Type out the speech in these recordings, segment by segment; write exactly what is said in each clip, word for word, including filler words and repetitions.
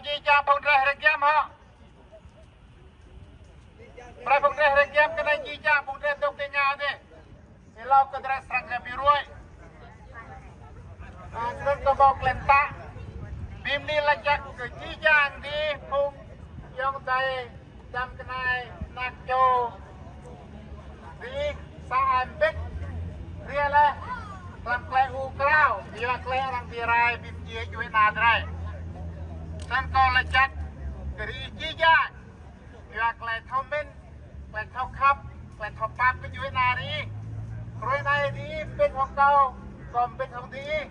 Jih jang phung drơi rơngiăm hŏ. Brơi phung drơi rơngiăm kơ anai jih jang phung drơi dŏ ti ngă dih. Hlâo kơ drơi srăng kơ ƀing ruai. A, snăn kơ ƀâo klem ta. Bim ni lač jăk kơ jih jang dih phung ayŏng adơi, dăm kơnai, anak čô. Dih sa ai mbĭt. Ria leh. Hlăm klei ur krao. Yua klei arăng bi rai bim djiê djuê ana drơi. Snăn kơ lač jăk kơ dih jih jang. Yua klei thâo mĭn, klei thâo khăp, klei thâo pap kơ djuê ana dih. Hruê anai dih mbĭt hŏng kâo, kâo mbĭt hŏng dih.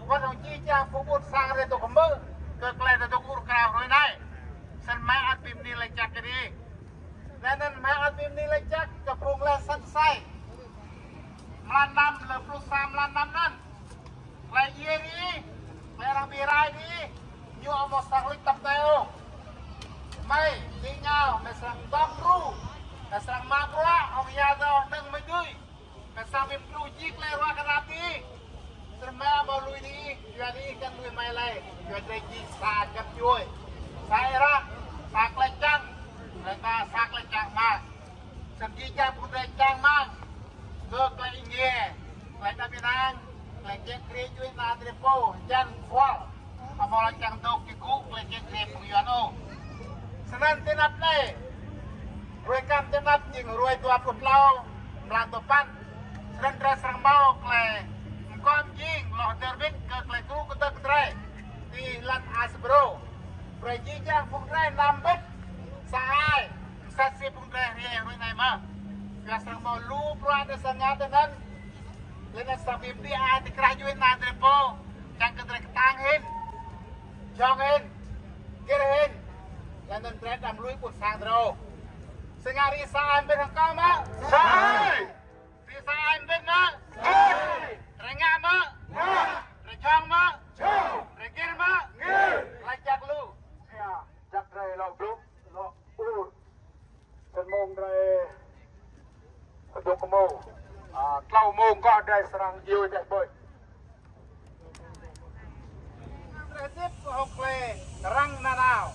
Wăt hŏng jih jang phung ƀuôn sang drơi dôk hmư̆ kơ klei drơi dôk ur krao hruê anai. Snăn mơ̆ ăt bim ni lač jăk kơ dih. Leh anăn mơ̆ ăt bim ni lač jăk kơ phung lĕ săn asei. Mlan năm, lơ pluh sa mlan năm anăn. Klei djiê dih, klei arăng bi rai dih, ñu amâo srăng luč tăp tơi ôh. Mơi, dih ñu, mơi srăng dŏ pru, mơi srăng mă bruă, hŏng ya dŏ nơ̆ng mơi dưi. Mơi srăng bi mtru jih klei ruă kơ anăp dih. Snăn mơi amâo lui dih, yua dih kăn lui mơi lơi, yua drơi jing sa găp djuê. Sa êrah, sa klei čang, leh anăn sa klei čang mă. Snăn jih jang phung drơi čang mă. Kơ klei êngiê, klei êđăp ênang, klei kiă kriê djuê ana drơi pô, hơjăn kual. Amâo lŏ čang dôk ti gŭ klei kiă kriê phung Yuăn ôh. Snăn ti anăp anei, hruê kăm ti anăp jing hruê dua pluh tlâo, mlan dua păn. Snăn drơi srăng mâo klei mkŏ mjing, lŏ hdơr wĭt kơ klei kru kơdơ̆ng drơi ti lăn Asbro. Brơi jih jang phung drơi nao mbĭt sa ai. Msat si phung drơi hriê hruê anei mơh. Yua srăng mâo lu bruă drơi srăng ngă tơ anăn. Leh anăn srăng bi mđĭ ai ti krah djuê ana drơi pô. Čiăng kơ drơi ktang hĭn, jhŏng hĭn, gĭr hĭn. Leh anăn drơi đăm lui ƀuôn sang drơi ôh. Si ngă ri sa ai mbĭt hŏng kâo mơ̆? Sa ai. Ri sa ai mbĭt mơ̆? Sa ai. Drơi ngă mơ̆? Ngă. Drơi jhŏng mơ̆? Jhŏng. Drơi gĭr mơ̆? Gĭr. Lač jăk lu. Ya, jăk drơi lŏ blŭ, lŏ ur. Snăn mông drơi dôk mông. A, tlâo mông kơ drơi srăng djiê deh ƀơi. Drơi hơdip hŏng klei răng nanao.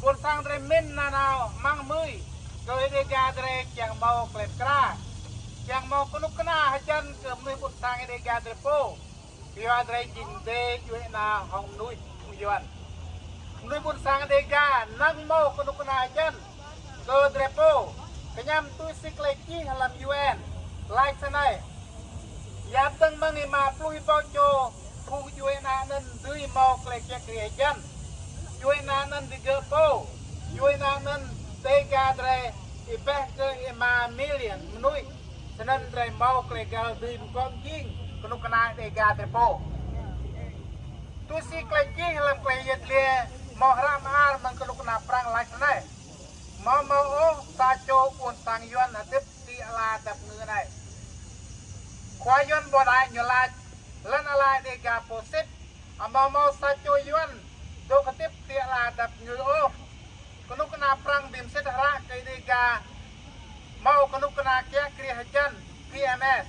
Ƀuôn sang drơi mĭn nanao măng mưi. Kơ Dêga drơi kiăng mâo klei mkra. Kiăng mâo kơnuk kơna hơjăn kơ mnuih ƀuôn sang Dêga drơi pô. Yua drơi jing dê djuê ana hŏng mnuih phung Yuăn. Mnuih ƀuôn sang Dêga năng mâo kơnuk kơna hơjăn kơ drơi pô. Kñăm tui si klei čih hlăm U N lač snei: Ya dơ̆ng mơ̆ng êma pluh êbâo čô phung djuê ana anăn dưi mâo klei kiă kriê hơjăn. Djuê ana anăn digơ̆ pô. Djuê ana anăn Dêga drơi êbeh kơ êma milion mnuih. Snăn drơi mâo klei găl dưi mkŏ mjing kơnuk kơna Dêga drơi pô. Tui si klei čih hlăm klei yăl dliê mâo hră mơar mơ̆ng kơnuk kơna Prăng lač snei: Amâo mâo ôh sa čô ƀuôn sang Yuăn hơdip ti ala dap kngư anei. Khua Yuăn ƀôdah ñu lač lăn ala Dêga pô sĭt, amâo mâo sa čô Yuăn dôk hơdip ti ala dap kngư ôh. Kơnuk kơna Prăng bi msĭt hră kơ Dêga mâo kơnuk kơna kiă kriê hơjăn P M S.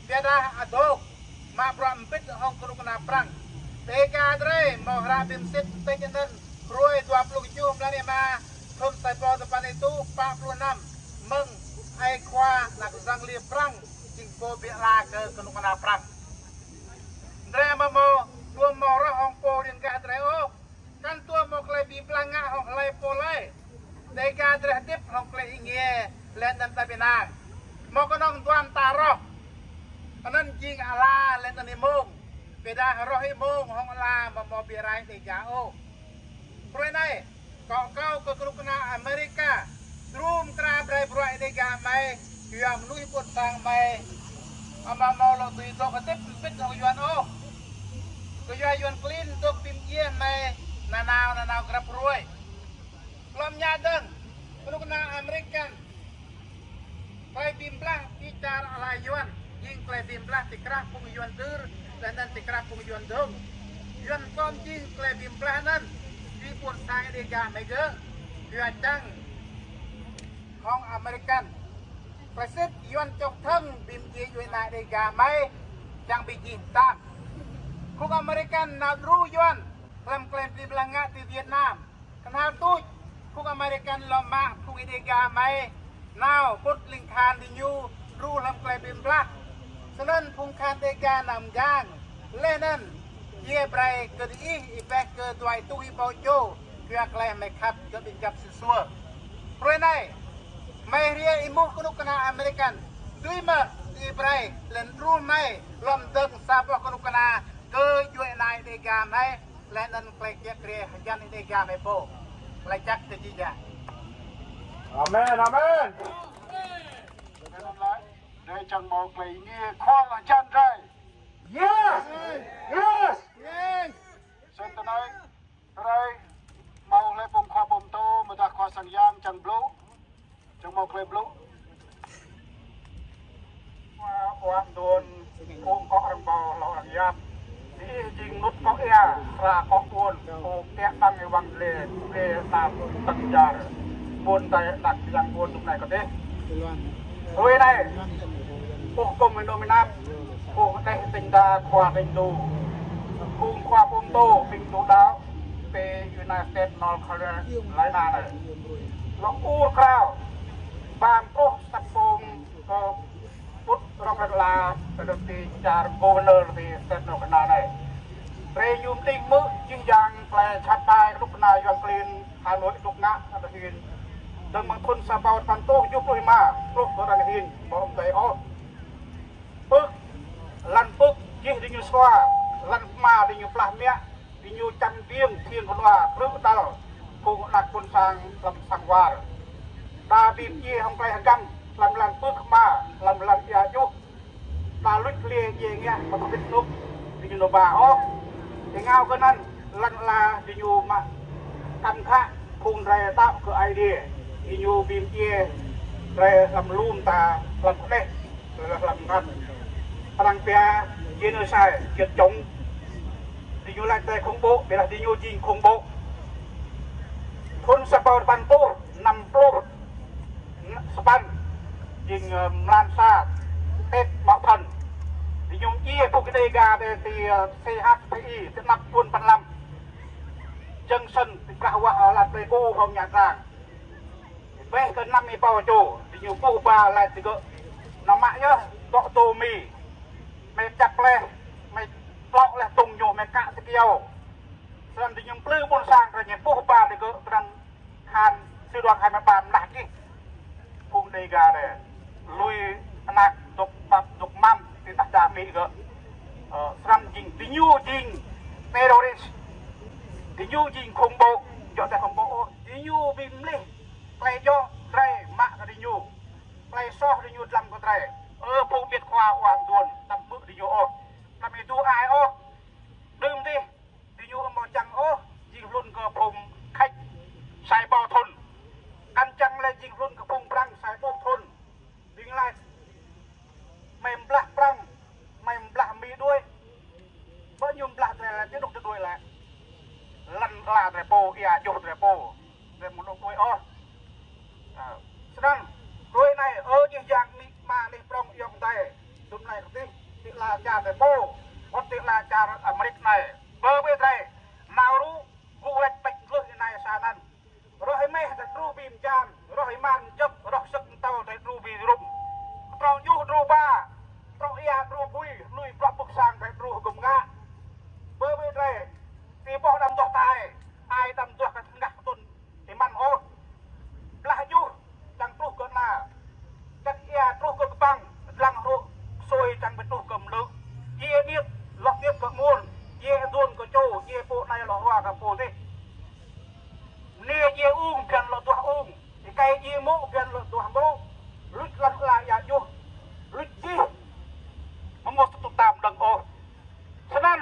Ƀiădah adôk mă bruă mbĭt hŏng kơnuk kơna Prăng. Dêga drơi mâo hră bi msĭt tĕč anăn hruê dua pluh kjuh mlan êma thŭn sa êbâo dua păn êtuh pă pluh năm mơ̆ng ai khua anak Zăng Lia Prăng jing pô bi ala kơ kơnuk kơna Prăng. Drơi amâo mâo tuôm mâo roh hŏng pô riêng gah drơi ôh. Kăn tuôm mâo klei bi blah ngă hŏng hlei pô lei. Dêga drơi hơdip hŏng klei êngiê leh anăn êđăp ênang. Mâo knŏng dua mta roh. Anăn jing ala leh anăn êmông. Ƀiădah roh êmông hŏng ala amâo mâo bi rai Dêga ôh. Hruê anei, kâo akâo kơ kơnuk kơna Amêrika, djru mkra brơi bruă Dêga mơi, yua mnuih ƀuôn sang mơi amâo mâo lŏ dưi dôk hơdip mbĭt hŏng Yuăn ôh. Kyua Yuăn klin dôk bi mdjiê mơi nanao nanao grăp hruê. Hlăm anăp dơ̆ng, kơnuk kơna Amêrika, klei bi blah ti čar ala Yuăn, jing klei bi blah ti krah phung Yuăn dưr, leh anăn ti krah phung Yuăn dơ̆ng. Yuăn kŏm jing klei bi blah anăn, ti ƀuôn sang Dêga mơi gơ̆, yua čang hŏng Amêrika. Klei sĭt Yuăn čŏk thơ̆ng bi mdjiê djuê ana Dêga mơi, čang bi jing mtam. Phung Amêrika nao djru Yuăn, hlăm klei bi blah ngă ti Việt Nam. Hơnăl tuč, phung American lŏm mă phung Đêga mơ̆ng nao pŭt ling khan diñu, truh hlăm klei bi blah. Snăn phung khan Đêga nao mgang, leh anăn, yơh brei kơ diih ih ƀuh kơ dua êtuh êbâo čô, yua klei mơ̆ khăp kơ ƀing găp sĭt suôr. Pruê anei, mơ̆ hriê êmuh kơnuk kơna American, tui mơ̆ ih brei, leh anăn truh mơ̆ lŏm dơ̆ng sa boh kơnuk kơna kơ djuê ana Đêga mơ̆, leh anăn klei kiă kriê hơjăn Đêga mơ̆ pô. Lač jăk kơ jih jang. Amen, amen. Anăn lĕ, drei čang mâo klei êngiê khua lŏ hơjăn drei. Yes! Yes! Yes! Snăn tơnai, drei mâo hlei phung khua pơtô, mơdah khua sang yang čang blŭ. Čang mâo klei blŭ. Wa, wa, đuôn, ung kŏ răng ƀâo, hlâo răng yap. Diih jing nŭt kŏ ia, hra kŏ ƀuôn, ung tiă tăng êwang dlê, dlê tam tăng jar. Ƀuôn tai đak yang ƀuôn tŭk nai kơdih. Hruê anei, ung kŏm ênô mơnam, ung kơdih tĭng đa khua tĭng đu. Ung khua pơtô, tĭng đu đao, pơ United North Carolina anei. Lŏ ur krao, ƀam pluh sat pông kơ pŭt rŏng lăn ala, kơ dŏ ti čar governor ti state nŏ kơna anei. Brei ñu mđing mơ̆ jih jang klei čăt ƀai kơnuk kơna Yuăn klin Hà Nội dôk ngă kơ anăn hĭn. Dơ̆ng mơ̆ng thŭn sa ƀâo tơpăn êtuh kjuh pluh êma, truh kơ anăn hĭn, ƀu mdei ôh. Pưk, lăn pưk, jih diñu sua, lăn hma diñu plah mă, diñu čăm biêng, thiêng kơnua, krư̆ tal, phung anak ƀuôn sang hlăm sang war. Đa bi mdjiê hŏng klei hgăm, hlăm lăn pưk hma, hlăm lăn ia juh. Đa luč hliê djiê ngă, mă kơ bĭt nuk, diñu nao ba ôh. Êngao kơ anăn, lăn ala diñu mă kăm khă, phung drei đăo kơ Aê Diê, diñu bi mdjiê, drei hlăm lŭm ta, hlăm kơdih. Hlăm ngăn. Arăng pia genocide, diệt chủng. Diñu lač drei khủng bố, ƀiădah diñu jing khủng bố. Thŭn sa ƀâo tơpăn êtuh năm pluh sapăn, jing, ơ, mlan sa, Tết Mão Thân. Diñu mdjiê phung Đêga ti, ti, ơ, C H P I, ti anăp thŭn păn lăm. Jơ̆ng sĭt, ti prah wă, ơ, lăn Pleiku hŏng Nha Trang. Ƀuh kơ năm êbâo čô, diñu ƀuh ba lač digơ̆. Nao mă yơh, dŏ tô Mi. Mơ̆ čăp leh, mơ̆ tlŏ leh tŭng ñu, mơ̆ kă ti kyâo. Snăn diñu mplư ƀuôn sang, kơ ñu ƀuh ba digơ̆, snăn han, sư đoan hai mơ̆ ba mlah čih. Phung Đêga anei. Lui anak dôk pap, dôk măm, ti tah čar Mi gơ̆. Ơ, snăn jing, diñu jing terrorist. Diñu jing khủng bố, djŏ drei khủng bố ôh. Diñu bi mlih klei djŏ drei mă kơ diñu. Klei soh diñu dlăm kơ drei. Ơ, phung ƀiăt khua wa đuôn, tăm ƀư̆ diñu ôh. Tăm êdu ai ôh. Đưm dih, diñu amâo čiăng ôh, jing hlŭn kơ phung Khač sa êbâo thŭn. Kăn čiăng lĕ jing hlŭn kơ phung Prăng sa êtuh thŭn. Ƀing lač, mơ̆ mblah Prăng, mơ̆ mblah Mi đuĕ. Ƀu ñu mblah drei lĕ, ti anôk drei đuĕ lĕ. Lăn ala drei pô, ia juh drei pô. Drei mơ̆ đuĕ ôh. Ơ, snăn, hruê anei, ơ jih jang amĭ ama anih prŏng ayŏng adei, dŭm anei kơdih, ti ala čar drei pô, wăt ti ala čar Amêrik anei. Bơ bơ drei, nao rŭ, gŭ wĕt pĕč glưh anei sa anăn. Roh êmeh drei đru bi mjan, roh êman mjăp, roh sĭt mtâo drei đru bi rŭm. Kơtrâo djuh đru ba, kơtrâo ia đru bui, lui bruă pưk sang drei đru hgŭm ngă. Bơ bơ drei, ti boh đăm doh tai, ai đăm doh kơ tơngah kơ tŭn, ti măn ôh. Blah juh, čang truh kơ ana. Čăt ia truh kơ kơƀang, dlăng hrŏ sui čang bi truh kơ mlư̆. Djiê điêt, lŏ điêt kơ mŭn, djiê aduôn kơ čô, djiê pô anei lŏ hua kơ pô dih. Mniê djiê ung, bhiăn lŏ duah ung. Êkei djiê mô̆, bhiăn lŏ duah mô̆. Luč lăn ala ia juh. Luč jih. Amâo mâo tŭ tŭ tam đơ̆ng ôh. Snăn,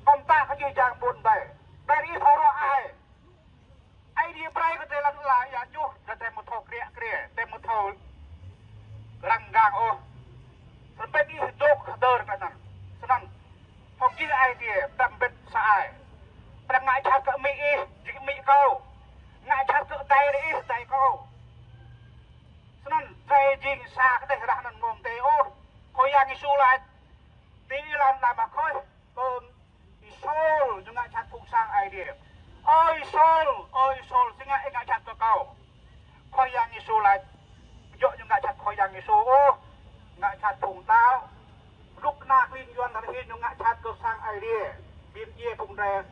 kâo mtă kơ jih jang ƀuôn adei. Brei ih thâo ruă ai. Aê Diê brei kơ drei lăn ala ia juh, drei, drei amâo thâo kriă kriê, drei amâo thâo răng mgang ôh. Snăn ƀing ih dôk hdơr kơ anăn. Snăn, hŏng jih ai tiê, đăm mbĭt sa ai. Arăng ngă jhat kơ amĭ ih, jing amĭ kâo. Ngă jhat kơ adei ih, adei kâo. Snăn, drei jing sa kơdih rah anăn amâo mdei ôh. Khua Yang Yêsu lač, ti êlan Đamaskôs, kơ Y-Sôl ñu ngă jhat phung sang Aê Diê. Ơi Sôl, ơi Sôl, si ngă ih ngă jhat kơ Kâo? Khua Yang Yêsu laĭ, djơ̆ ñu ngă jhat Khua Yang Yêsu ôh, ngă jhat phung đaŏ. Rŭ kơna klin Yuan tơlơi hin ñu ngă jhat kơ sang Aê Diê, ƀing djiê phung drơi,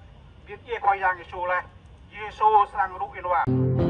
ƀing djiê Khua Yang Yêsu laih. Yêsu srăng rŭ ƀing wa.